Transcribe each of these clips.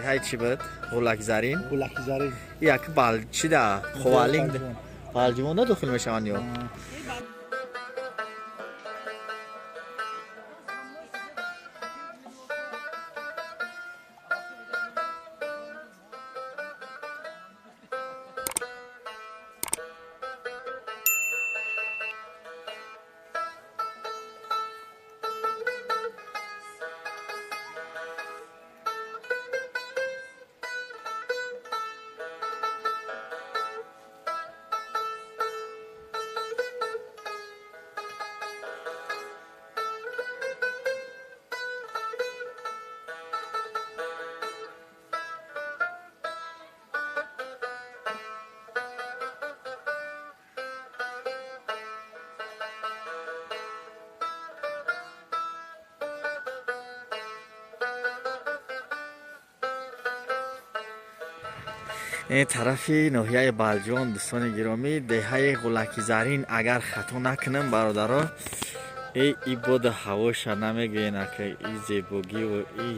Деҳаи чӣ буд? Ғулакзарин? Ғулакзарин. Як бал чӣ да? Ховалинг. Балҷувонда дохил мешаванд ё? Ин тарафи ноҳияи Балҷувон, дӯстони гиромӣ, деҳаи Ғулакизарин, агар хато накунам, бародаро, и боду ҳавоша намегӯен, ака, и зебогиву и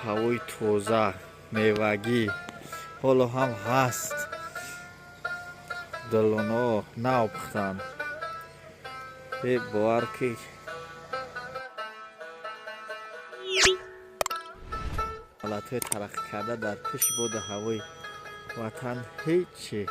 ҳавои тоза, мевагӣ ҳоло ҳам ҳаст. Долоно нав пухтанд. Бовар ки ҳолатҳои тараққӣ карда дар пеши боду ҳавои ватан ҳечи.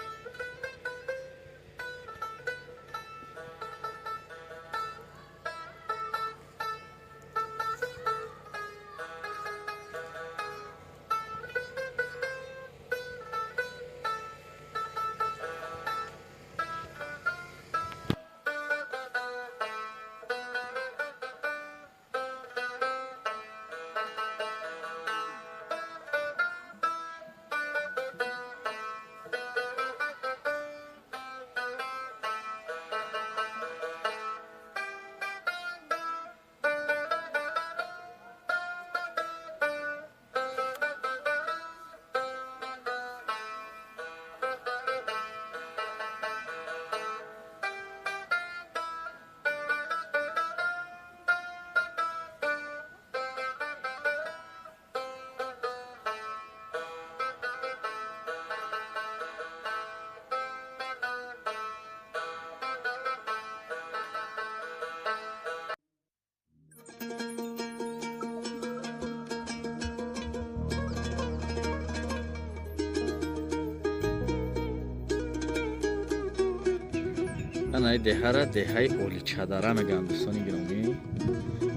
Анаи деҳара деҳаи Оличадара мегӯянд, дӯстони гиромӣ.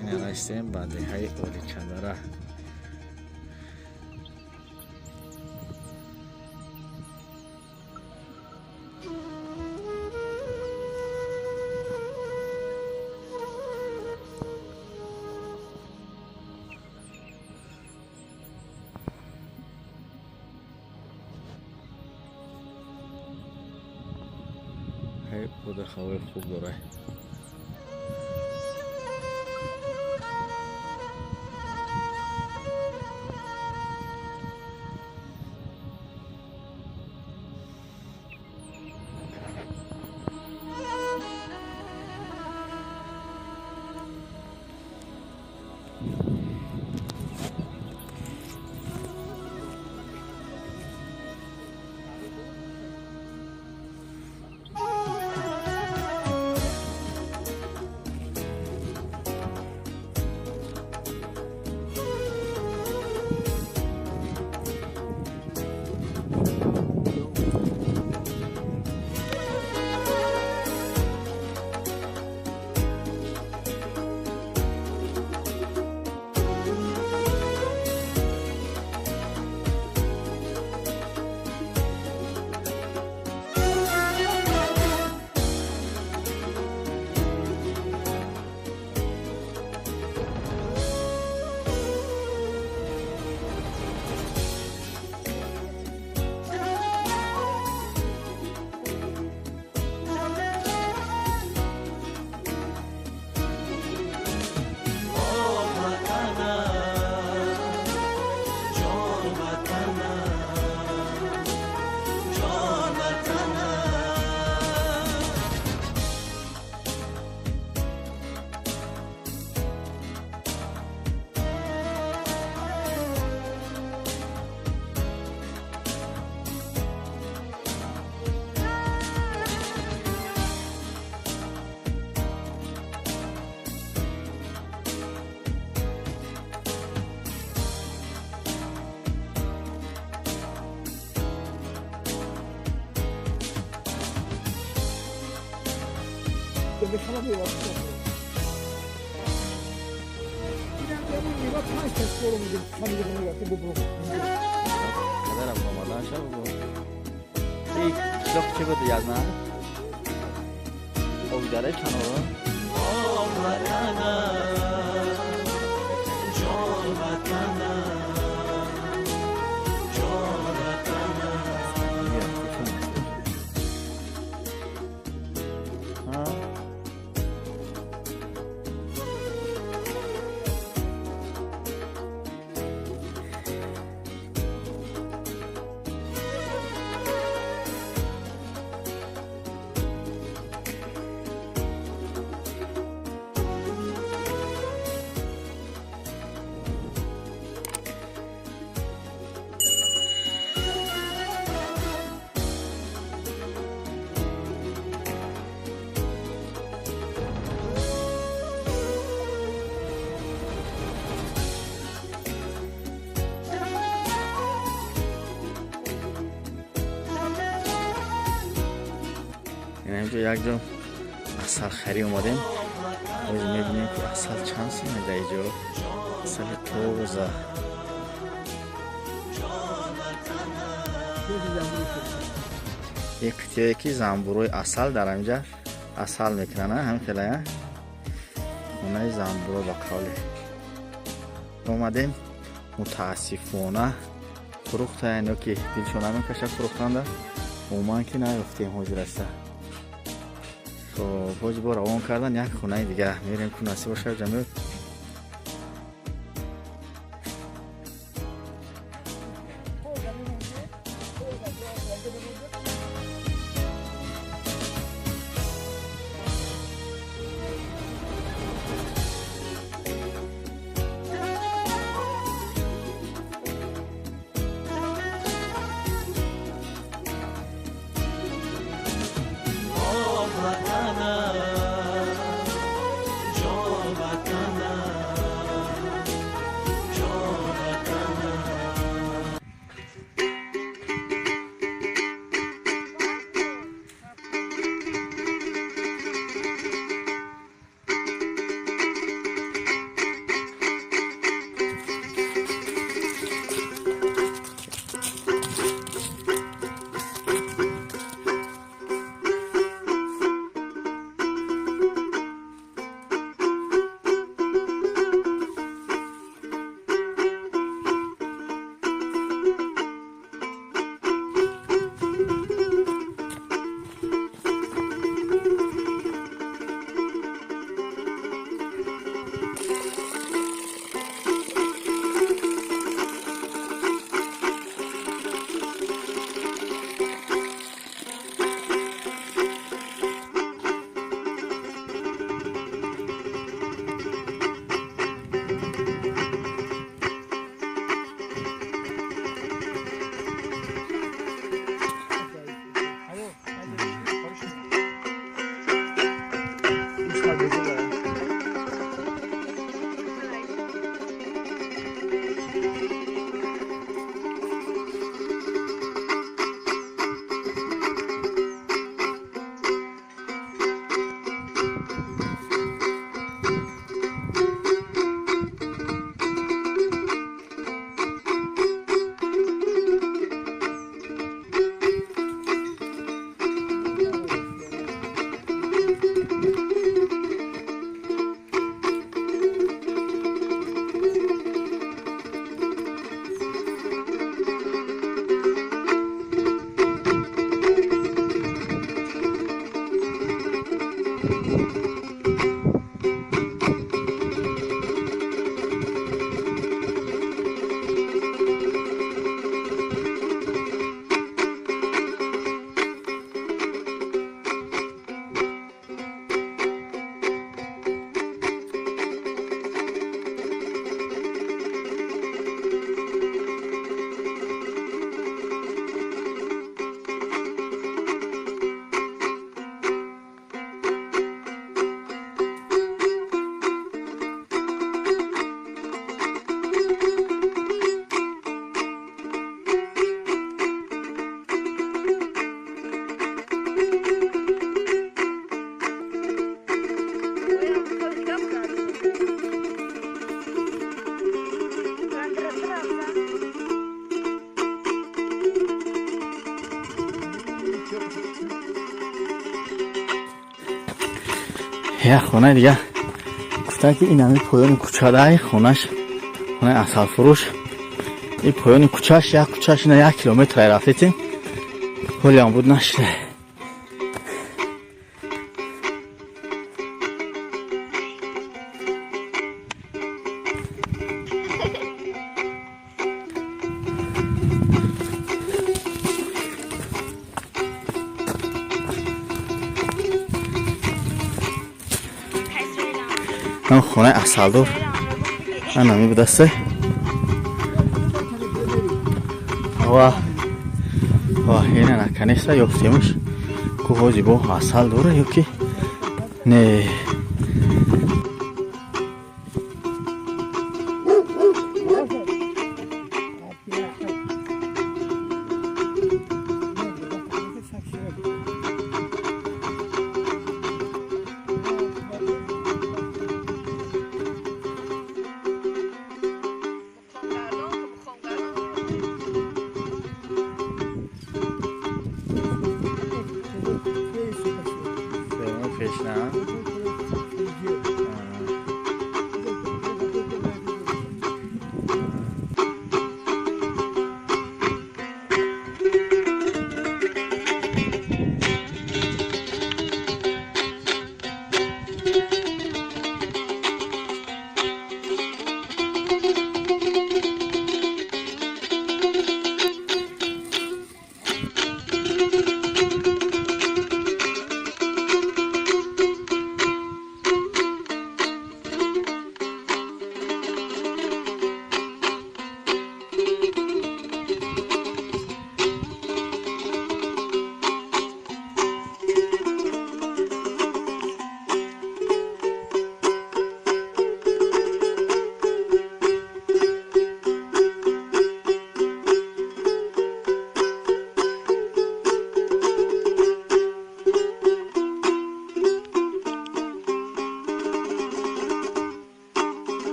Ина расидем ба деҳаи Оличадара. Боду ҳавои хуб дорад. Падарам омадан шав ин қишлоқ чӣ буд язна? Обидараи чанора? Инҷо якҷо асалхарӣ омадем. Боз мебинем, ки асал чанд сум дар иҷо. Асали тоза. Як қитъае ки занбурои асал дар ҳаминҷа асал мекунанд, ҳамин хела хонаи занбуро ба қавле. Омадем, мутаассифона фурӯхтаянд ё ки дилшон намекашад фурӯхтанда. Умуман ки наёфтем ҳозир аста. Хоб, боз бо равон кардан як хонаи дига мерем, ку насиб бошад ҷамият. Як хонаи дига гуфтанд, ки ин ҳами поёни кӯчадай хонаш, хонаи асалфурӯш. И поёни кӯчаш, як кӯчаш, ина 1 километр рафтетем, ҳолиам буд нашуда. Хонаи асалдор анами будасте. Ва ва ина наконец-то ёфтемш ку. Ҳози бо асал дора ё ки не?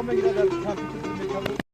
Мегирад, дар компютер.